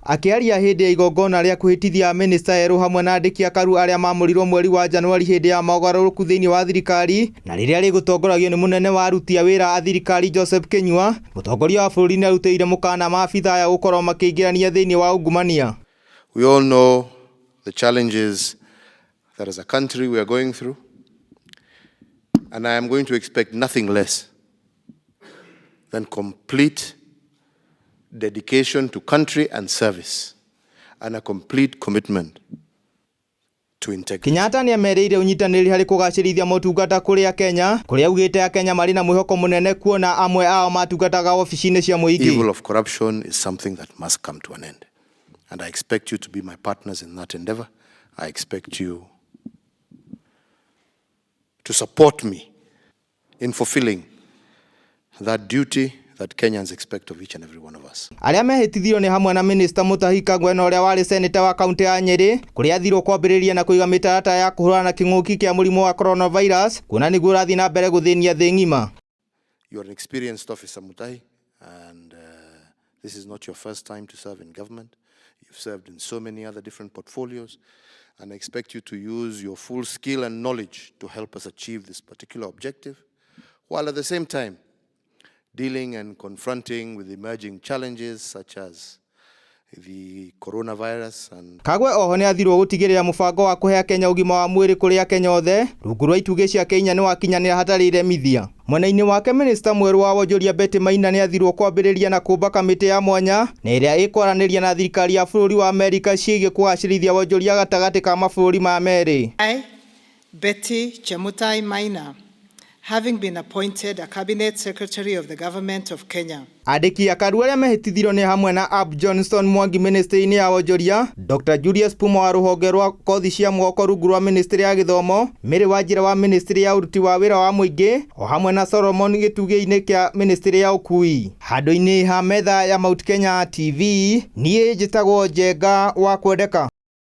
Akĩaria hĩndĩ ya igongona rĩa kwĩhĩtithia amĩnĩsta erũ hamwe na andĩki akaru arĩa maamũrirwo mweri wa Januari hĩndĩ ya mogarũrũku thĩinĩ wa thirikari na rĩrĩa rĩgũtongoragio nĩ mũnene wa aruti a wĩra a thirikari Joseph Kinyua, mũtongoria wa bũrũri nĩarutĩire mũkana maabitha aya gũkorwo makĩingĩrania thĩinĩ wa ungumania. We all know the challenges that as a country we are going through, and I am going to expect nothing less than complete dedication to country and service, and a complete commitment to integrity. Kenyatta nĩamerĩire ũnyitanĩri harĩ kũgacĩrithia motungata kũrĩ akenya kũrĩa augĩte akenya marĩ na mwĩhoko mũnene kuona amwe ao matungataga wabici-inĩ cia mũingĩ. Evil of corruption is something that must come to an end. And I expect you to be my partners in that endeavor. I expect you to support me in fulfilling that duty that Kenyans expect of each and every one of us. Arĩa mehĩtithirio nĩ hamwe na Minista Mutahi Kagwe na ũrĩa warĩ seneta wa kaunti ya Nyĩrĩ kũrĩa athirwo kwambĩrĩria na kũiga mĩtaratara ya kũhũrana na kĩng'ũki kĩa mũrimũ wa coronavirus kuona nĩguo ũrathiĩ na mbere gũthĩnia thĩ ng'ima. You are an experienced officer, Mutahi, and this is not your first time to serve in government. You've served in so many other different portfolios, and I expect you to use your full skill and knowledge to help us achieve this particular objective, while at the same time dealing and confronting with emerging challenges such as the coronavirus and Kagwe oho nĩ athirwo gũtigĩrĩra mũbango wa kũhe akenya ũgima wa mwĩrĩ kũrĩ akenya othe rungu rwa itugĩ cia Kenya nĩ wakinyanĩra hatarĩ iremithia. Mwena-inĩ wake minista mwerũ wa wonjoria Betty Maina nĩ athirwo kwambĩrĩria na kũmba kamĩtĩ ya mwanya na ĩrĩa ĩkwaranĩria na thirikari ya bũrũri wa Amerika ciĩgiĩ kũgacĩrithia wonjoria gatagatĩ ka mabũrũri maya merĩ. I, Betty Chemutai Maina, having been appointed a Cabinet Secretary of the Government of Kenya. Andĩki akaru arĩa mehĩtithirio nĩ hamwe na Ab Johnson Mwangi ministry-inĩ ya wonjoria, Dr Julius Puma wa rũhonge rwa kothi cia moko rungu rwa ministry ya gĩthomo, Mary Wanjira wa ministry ya ũruti wa wĩra wa mũingĩ, o hamwe na Solomon gĩtugĩ-inĩ kĩa ministry ya ũkui. Handũ-inĩ ha metha ya Mount Kenya TV, niĩ njĩtagwo Njenga wa Kwendeka.